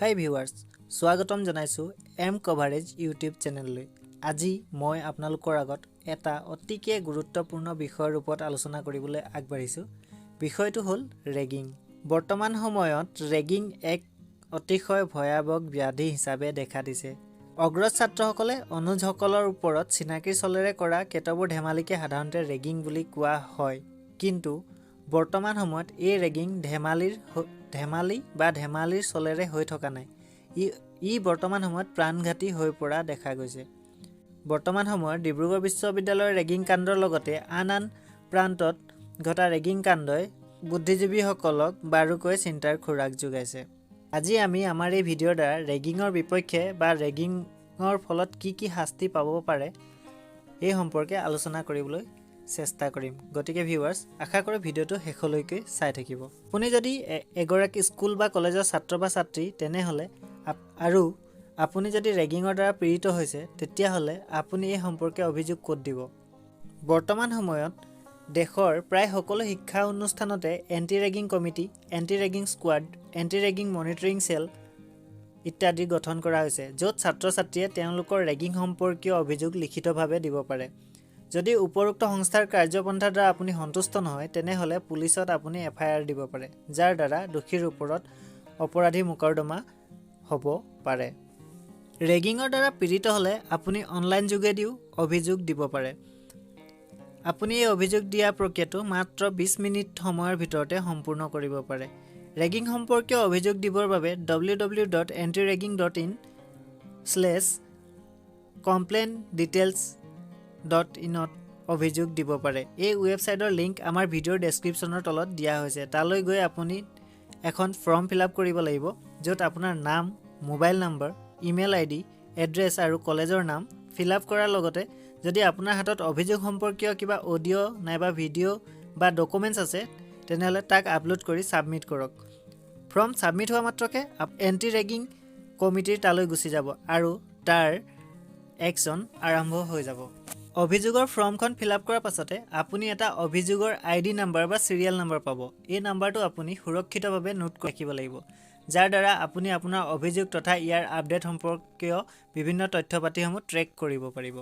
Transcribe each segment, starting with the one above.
হাই viewers, স্বাগতম জনাইছোঁ M coverage YouTube চেনেললৈ। আজি মই আপোনালোকৰ আগত এটা অতিকে গুৰুত্বপূৰ্ণ বিষয়ৰ ওপৰত আলোচনা কৰিবলৈ আগবাঢ়িছোঁ। বিষয়টো হ'ল ৰেগিং। বৰ্তমান সময়ত ৰেগিং এক অতিশয় ভয়াৱহ ব্যাধি হিচাপে দেখা দিছে। অগ্ৰজ ছাত্ৰসকলে অনুজসকলৰ ওপৰত চিনাকিৰ চলেৰে কৰা কেতবোৰ ধেমালিকে সাধাৰণতে ৰেগিং বুলি কোৱা হয়। কিন্তু বৰ্তমান সময়ত এই ৰেগিং ধেমালি বা ধেমালিৰ চলেৰে হৈ থকা নাই, ই ই বৰ্তমান সময়ত প্ৰাণঘাতী হৈ পৰা দেখা গৈছে। বৰ্তমান সময়ত ডিব্ৰুগড় বিশ্ববিদ্যালয়ৰ ৰেগিং কাণ্ডৰ লগতে আন আন প্ৰান্তত ঘটা ৰেগিং কাণ্ডই বুদ্ধিজীৱীসকলক বাৰুকৈ চিন্তাৰ খোৰাক যোগাইছে। আজি আমি আমাৰ এই ভিডিঅ'ৰ দ্বাৰা ৰেগিঙৰ বিপক্ষে বা ৰেগিঙৰ ফলত কি কি শাস্তি পাব পাৰে, এই সম্পৰ্কে আলোচনা কৰিবলৈ চেষ্টা কৰিম। গতিকে ভিউৱাৰ্ছ, আশা কৰোঁ ভিডিঅ'টো শেষলৈকে চাই থাকিব। আপুনি যদি এগৰাকী স্কুল বা কলেজৰ ছাত্ৰ বা ছাত্ৰী, তেনেহ'লে আৰু আপুনি যদি ৰেগিঙৰ দ্বাৰা পীড়িত হৈছে, তেতিয়াহ'লে আপুনি এই সম্পৰ্কে অভিযোগ ক'ত দিব? বৰ্তমান সময়ত দেশৰ প্ৰায় সকলো শিক্ষা অনুষ্ঠানতে anti ragging committee, anti ragging squad, anti ragging monitoring cell ইত্যাদি গঠন কৰা হৈছে, য'ত ছাত্ৰ ছাত্ৰীয়ে তেওঁলোকৰ ৰেগিং সম্পৰ্কীয় অভিযোগ লিখিতভাৱে দিব পাৰে। যদি উপৰোক্ত সংস্থাৰ কাৰ্যপন্থাৰ দ্বাৰা আপুনি সন্তুষ্ট নহয়, তেনেহ'লে পুলিচত আপুনি এফআইআৰ দিব পাৰে, যাৰ দ্বাৰা দোষীৰ ওপৰত অপৰাধী মোকৰ্দমা হ'ব পাৰে। ৰেগিঙৰ দ্বাৰা পীড়িত হ'লে আপুনি অনলাইন যোগেদিও অভিযোগ দিব পাৰে। আপুনি এই অভিযোগ দিয়া প্ৰক্ৰিয়াটো মাত্ৰ 20 মিনিট সময়ৰ ভিতৰতে সম্পূৰ্ণ কৰিব পাৰে। ৰেগিং সম্পৰ্কীয় অভিযোগ দিবৰ বাবে www.antiragging.in/complaintdetails.inত অভিযোগ দিব পাৰে। এই ৱেবছাইটৰ লিংক আমাৰ ভিডিঅ'ৰ ডেছক্ৰিপশ্যনৰ তলত দিয়া হৈছে। তালৈ গৈ আপুনি এখন ফৰ্ম ফিল আপ কৰিব লাগিব, য'ত আপোনাৰ নাম, মোবাইল নম্বৰ, ইমেইল আই ডি, এড্ৰেছ আৰু কলেজৰ নাম ফিল আপ কৰাৰ লগতে যদি আপোনাৰ হাতত অভিযোগ সম্পৰ্কীয় কিবা অডিঅ' নাইবা ভিডিঅ' বা ডকুমেণ্টছ আছে, তেনেহ'লে তাক আপলোড কৰি ছাবমিট কৰক। ফৰ্ম ছাবমিট হোৱা মাত্ৰকে এণ্টি ৰেগিং কমিটিৰ তালৈ গুচি যাব আৰু তাৰ একশ্যন আৰম্ভ হৈ যাব। অভিযোগৰ ফৰ্মখন ফিল আপ কৰাৰ পাছতে আপুনি এটা অভিযোগৰ আই ডি নাম্বাৰ বা চিৰিয়েল নাম্বাৰ পাব। এই নাম্বাৰটো আপুনি সুৰক্ষিতভাৱে নোট কৰি ৰাখিব লাগিব, যাৰ দ্বাৰা আপুনি আপোনাৰ অভিযোগ তথা ইয়াৰ আপডেট সম্পৰ্কীয় বিভিন্ন তথ্য পাতিসমূহ ট্ৰেক কৰিব পাৰিব।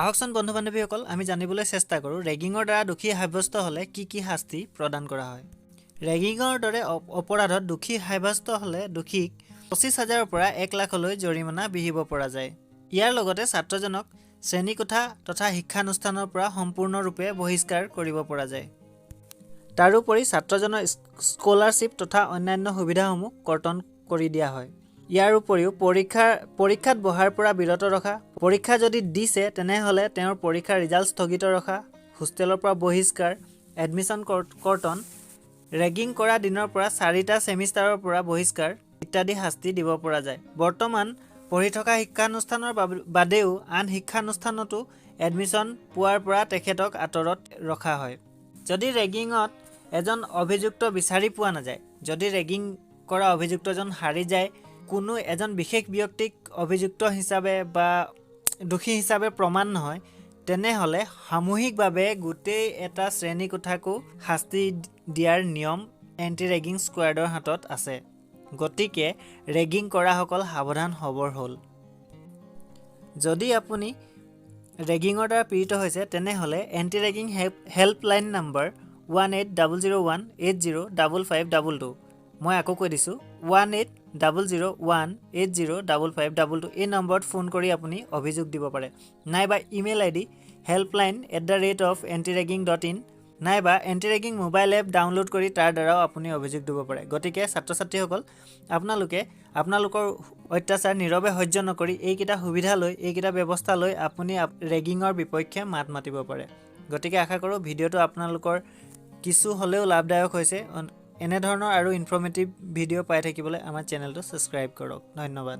আহকচোন বন্ধু বান্ধৱীসকল, আমি জানিবলৈ চেষ্টা কৰোঁ ৰেগিঙৰ দ্বাৰা দোষী সাব্যস্ত হ'লে কি কি শাস্তি প্ৰদান কৰা হয়। ৰেগিঙৰ দৰে অপৰাধত দোষী সাব্যস্ত হ'লে দোষীক 25 হাজাৰৰ পৰা 1 লাখলৈ জৰিমনা বিহিব পৰা যায়। ইয়াৰ লগতে ছাত্ৰজনক শ্ৰেণীকোঠা তথা শিক্ষানুষ্ঠানৰ পৰা সম্পূৰ্ণৰূপে বহিষ্কাৰ কৰিব পৰা যায়। তাৰোপৰি ছাত্ৰজনৰ স্কলাৰশ্বিপ তথা অন্যান্য সুবিধাসমূহ কৰ্তন কৰি দিয়া হয়। ইয়াৰ উপৰিও পৰীক্ষাত বহাৰ পৰা বিৰত ৰখা, পৰীক্ষা যদি দিছে তেনেহ'লে তেওঁৰ পৰীক্ষাৰ ৰিজাল্ট স্থগিত ৰখা, হোষ্টেলৰ পৰা বহিষ্কাৰ, এডমিশ্যন কৰ্তন, ৰেগিং কৰা দিনৰ পৰা চাৰিটা ছেমিষ্টাৰৰ পৰা বহিষ্কাৰ ইত্যাদি শাস্তি দিব পৰা যায়। বৰ্তমান পঢ়ি থকা শিক্ষানুষ্ঠানৰ বাদেও আন শিক্ষানুষ্ঠানতো এডমিশ্যন পোৱাৰ পৰা তেখেতক আঁতৰত ৰখা হয়। যদি ৰেগিঙত এজন অভিযুক্ত বিচাৰি পোৱা নাযায়, যদি ৰেগিং কৰা অভিযুক্তজন সাৰি যায়, কোনো এজন বিশেষ ব্যক্তিক অভিযুক্ত হিচাপে বা দোষী হিচাপে প্ৰমাণ নহয়, তেনেহ'লে সামূহিকভাৱে গোটেই এটা শ্ৰেণীকোঠাকো শাস্তি দিয়াৰ নিয়ম এণ্টি ৰেগিং স্কোৱাডৰ হাতত আছে। গতিকে ৰেগিং কৰাসকল সাৱধান হ'বৰ হ'ল। যদি আপুনি ৰেগিঙৰ দ্বাৰা পীড়িত হৈছে, তেনেহ'লে anti ragging helpline number 18001805522। মই আকৌ কৈ দিছোঁ, 18001805522। এই নম্বৰত ফোন কৰি আপুনি অভিযোগ দিব পাৰে, নাইবা email ID helpline@antiragging.in নাইবা anti ragging mobile app download কৰি তাৰ দ্বাৰাও আপুনি অভিযোগ দিব পাৰে। গতিকে ছাত্ৰ ছাত্ৰীসকল, আপোনালোকে আপোনালোকৰ অত্যাচাৰ নীৰৱে সহ্য নকৰি এইকেইটা সুবিধা লৈ, এইকেইটা ব্যৱস্থা লৈ আপুনি ৰেগিঙৰ বিপক্ষে মাত মাতিব পাৰে। গতিকে আশা কৰোঁ ভিডিঅ'টো আপোনালোকৰ কিছু হ'লেও লাভদায়ক হৈছে। এনেধৰণৰ আৰু ইনফৰ্মেটিভ ভিডিঅ' পাই থাকিবলৈ আমাৰ চেনেলটো ছাবস্ক্ৰাইব কৰক। ধন্যবাদ।